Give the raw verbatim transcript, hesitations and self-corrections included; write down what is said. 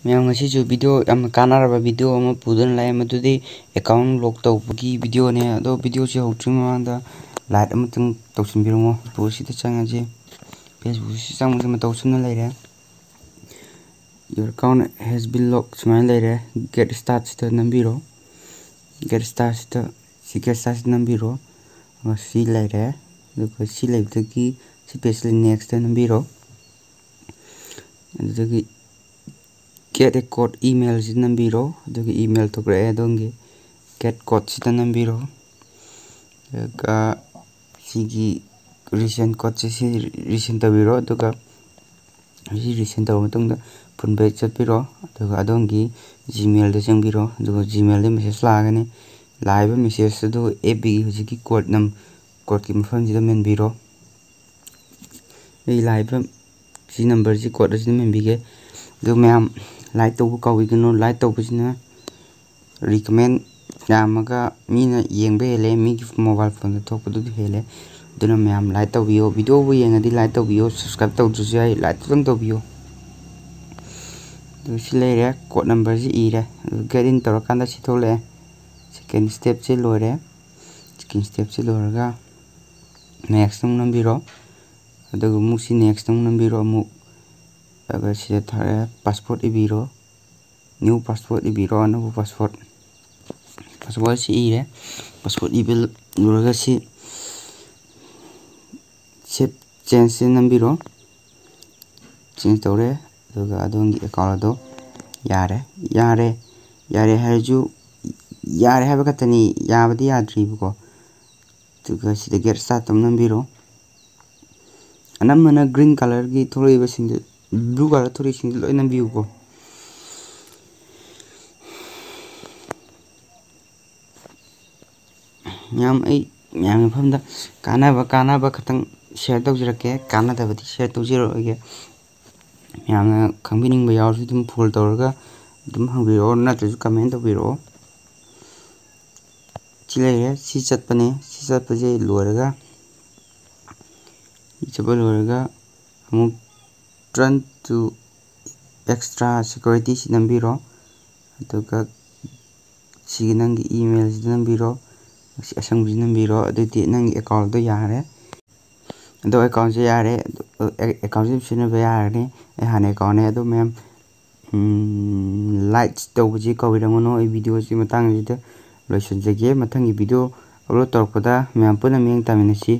ꯃꯌꯥꯝ, ꯉꯁꯤꯁꯨ video, ꯌꯥꯝꯅ ꯀꯥꯟꯅꯔꯕ video ꯑꯃ ꯄꯨꯗꯨꯅ ꯂꯥꯛꯑꯦ꯫ ꯃꯗꯨꯗꯤ account lock ꯇꯧꯕꯒꯤ videoꯅꯦ꯫ ꯑꯗꯣ videoꯁꯤ ꯍꯧꯗ꯭ꯔꯤꯉꯩ ꯃꯃꯥꯡꯗ like ꯑꯃꯇꯪ ꯇꯧꯁꯤꯟꯕꯤꯔꯝꯃꯣ꯫ Facebookꯁꯤꯗ ꯆꯪꯉꯁꯤ꯫ Facebookꯁꯤ ꯆꯪꯕꯁꯤ ꯃꯇꯧ ꯑꯁꯨꯝꯅ ꯂꯩꯔꯦ꯫ "Your account has been locked" ꯁꯨꯃꯥꯏꯅ ꯂꯩꯔꯦ꯫ "Get startꯁꯤꯗ" ꯅꯝꯕꯤꯔꯣ꯫ "Get startꯁꯤꯗ", ꯁꯤ "Get startꯁꯤꯗ" ꯅꯝꯕꯤꯔꯣ꯫ ꯑꯗꯨꯒ ꯁꯤ ꯂꯩꯔꯦ꯫ ꯑꯗꯨꯒ ꯁꯤ ꯂꯩꯕꯗꯒꯤ ꯁꯤ pageꯁꯤꯗ nextꯇ ꯅꯝꯕꯤꯔꯣ꯫ ꯑꯗꯨꯗꯒꯤ "Get a code" emailꯁꯤꯗ ꯅꯝꯕꯤꯔꯣ꯫ ꯑꯗꯨꯒ email ꯊꯣꯛꯂꯛꯑꯦ ꯑꯗꯣꯝꯒꯤ꯫ "Get codeꯁꯤꯗ" ꯅꯝꯕꯤꯔꯣ꯫ ꯑꯗꯨꯒ ꯁꯤꯒꯤ resend codeꯁꯦ ꯁꯤ resend ꯇꯧꯕꯤꯔꯣ꯫ ꯑꯗꯨꯒ ꯁꯤ resend ꯇꯧꯔꯕ ꯃꯇꯨꯡꯗ phone back ꯆꯠꯄꯤꯔꯣ꯫ ꯑꯗꯨꯒ ꯑꯗꯣꯝꯒꯤ Gmailꯗ ꯆꯪꯕꯤꯔꯣ꯫ ꯑꯗꯨꯒ Gmailꯗ message ꯂꯥꯛꯑꯒꯅꯤ꯫ ꯂꯥꯛꯏꯕ message ꯑꯗꯨ FBꯒꯤ ꯍꯧꯖꯤꯛꯀꯤ code ꯅꯝ-, codeꯀꯤ ꯃꯐꯝꯁꯤꯗ ꯃꯦꯟꯕꯤꯔꯣ꯫ ꯑꯩ ꯂꯥꯛꯏꯕ ꯁꯤ numberꯁꯤ code ꯑꯁꯤꯗ ꯃꯦꯟꯕꯤꯒꯦ꯫ ꯑꯗꯨ ꯃꯌꯥꯝ, like ꯇꯧꯕ ꯀꯥꯎꯕꯤꯒꯅꯨ꯫ Like ꯇꯧꯕꯁꯤꯅ recommend ꯌꯥꯝꯃꯒ ꯃꯤꯅ ꯌꯦꯡꯕ ꯍꯦꯜꯂꯦ, ꯃꯤꯒꯤ mobile phoneꯗ ꯊꯣꯛꯄꯗꯨꯗꯤ ꯍꯦꯜꯂꯦ꯫ ꯑꯗꯨꯅ ꯃꯌꯥꯝ like ꯇꯧꯕꯤꯌꯣ꯫ Videoꯕꯨ ꯌꯦꯡꯉꯗꯤ like ꯇꯧꯕꯤꯌꯣ, subscribe ꯇꯧꯗ꯭ꯔꯁꯨ ꯌꯥꯏ, like ꯇꯪ ꯇꯧꯕꯤꯌꯣ꯫ ꯑꯗꯨ ꯁꯤ ꯂꯩꯔꯦ, code numberꯁꯤ ꯏꯔꯦ꯫ ꯑꯗꯨ get in ꯇꯧꯔꯀꯥꯟꯗ ꯁꯤ ꯊꯣꯛꯂꯛꯑꯦ꯫ Second stepꯁꯤ ꯂꯣꯏꯔꯦ꯫ Second stepꯁꯤ ꯂꯣꯏꯔꯒ next ꯑꯃꯨꯛ ꯅꯝꯕꯤꯔꯣ꯫ ꯑꯗꯨꯒ ꯑꯃꯨꯛ ꯁꯤ next ꯑꯃꯨꯛ ꯅꯝꯕꯤꯔꯣ ꯑꯃꯨꯛ꯫ ꯑꯗꯨꯒ ꯁꯤꯗ ꯊꯥꯔꯛꯑꯦ, password ꯏꯕꯤꯔꯣ꯫ New password ꯏꯕꯤꯔꯣ, ꯑꯅꯧꯕ password꯫ Passwordꯁꯤ ꯏꯔꯦ꯫ Password ꯏꯕ ꯂꯣꯏꯔꯒ ꯁꯤ save changeꯁꯤ ꯅꯝꯕꯤꯔꯣ꯫ Change ꯇꯧꯔꯦ꯫ ꯑꯗꯨꯒ ꯑꯗꯣꯝꯒꯤ account ꯑꯗꯣ ꯌꯥꯔꯦ꯫ ꯌꯥꯔꯦ, ꯌꯥꯔꯦ ꯍꯥꯏꯔꯁꯨ, ꯌꯥꯔꯦ ꯍꯥꯏꯕ ꯈꯛꯇꯅꯤ, ꯌꯥꯕꯗꯤ ꯌꯥꯗ꯭ꯔꯤꯕꯀꯣ꯫ ꯑꯗꯨꯒ ꯁꯤꯗ get start ꯑꯃ ꯅꯝꯕꯤꯔꯣ꯫ ꯑꯅꯝꯕꯅ green colourꯒꯤ ꯊꯣꯛꯂꯛꯏꯕꯁꯤꯡꯗꯨ, blue colour ꯊꯣꯛꯂꯛꯏꯁꯤꯡꯗꯨ ꯂꯣꯏ ꯅꯝꯕꯤꯌꯨꯀꯣ꯫ ꯃꯌꯥꯝ, ꯑꯩ ꯃꯌꯥꯝꯒꯤ ꯃꯐꯝꯗ ꯀꯥꯟꯅꯕ, ꯀꯥꯟꯅꯕ ꯈꯛꯇꯪ share ꯇꯧꯖꯔꯛꯀꯦ, ꯀꯥꯟꯅꯗꯕꯗꯤ share ꯇꯧꯖꯔꯛꯑꯣꯏꯒꯦ꯫ ꯃꯌꯥꯝꯅ ꯈꯪꯕꯤꯅꯤꯡꯕ ꯌꯥꯎꯔꯁꯨ ꯑꯗꯨꯝ phone ꯇꯧꯔꯒ ꯑꯗꯨꯝ ꯍꯪꯕꯤꯔꯛꯑꯣ, ꯅꯠꯇ꯭ꯔꯁꯨ comment ꯇꯧꯕꯤꯔꯛꯑꯣ꯫ ꯁꯤ ꯂꯩꯔꯦ, ꯁꯤ ꯆꯠꯄꯅꯦ꯫ ꯁꯤ ꯆꯠꯄꯁꯦ ꯂꯣꯏꯔꯒ, ꯁꯤ ꯆꯠꯄ ꯂꯣꯏꯔꯒ ꯑꯃꯨꯛ turn to ꯑꯦꯛꯁꯇ꯭ꯔꯥ ꯁꯦꯀ꯭ꯌꯨꯔꯤꯇꯤꯁꯤ ꯅꯝꯕꯤꯔꯣ꯫ ꯑꯗꯨꯒ ꯁꯤꯒꯤ ꯅꯪꯒꯤ ꯏꯃꯦꯜꯁꯤꯗ ꯅꯝꯕꯤꯔꯣ꯫ ꯁꯤ ꯑꯁꯪꯕꯁꯤ ꯅꯝꯕꯤꯔꯣ꯫ ꯑꯗꯨꯗꯤ ꯅꯪꯒꯤ ꯑꯦꯀꯥꯎꯟꯗꯣ ꯌꯥꯔꯦ꯫ ꯑꯗꯣ ꯑꯦꯀꯥꯎꯟꯁꯦ ꯌꯥꯔꯦ꯫ ꯑꯦꯀꯥꯎꯟꯁꯦ ꯑꯗꯨꯝ ꯁꯤꯖꯤꯟꯅꯕ ꯌꯥꯔꯅꯤ꯫ ꯑꯩ ꯍꯥꯟꯅ ꯑꯦꯀꯥꯎꯟꯅꯦ꯫ ꯑꯗꯣ ꯃꯌꯥꯝ, ꯂꯥꯏꯛ ꯇꯧꯕꯁꯤ ꯀꯥꯎꯕꯤꯔꯝꯒꯅꯨ꯫ ꯑꯩ ꯚꯤꯗꯤꯑꯣꯁꯤ ꯃꯇꯥꯡꯁꯤꯗ ꯂꯣꯏꯁꯤꯟꯖꯒꯦ꯫ ꯃꯊꯪꯒꯤ ꯚꯤꯗꯤꯑꯣ ꯑꯞꯂꯣꯗ ꯇꯧꯔꯛꯄꯗ ꯃꯌꯥꯝ ꯄꯨꯟꯅ ꯃꯤꯠꯌꯦꯡ ꯇꯥꯃꯤꯟꯅꯁꯤ꯫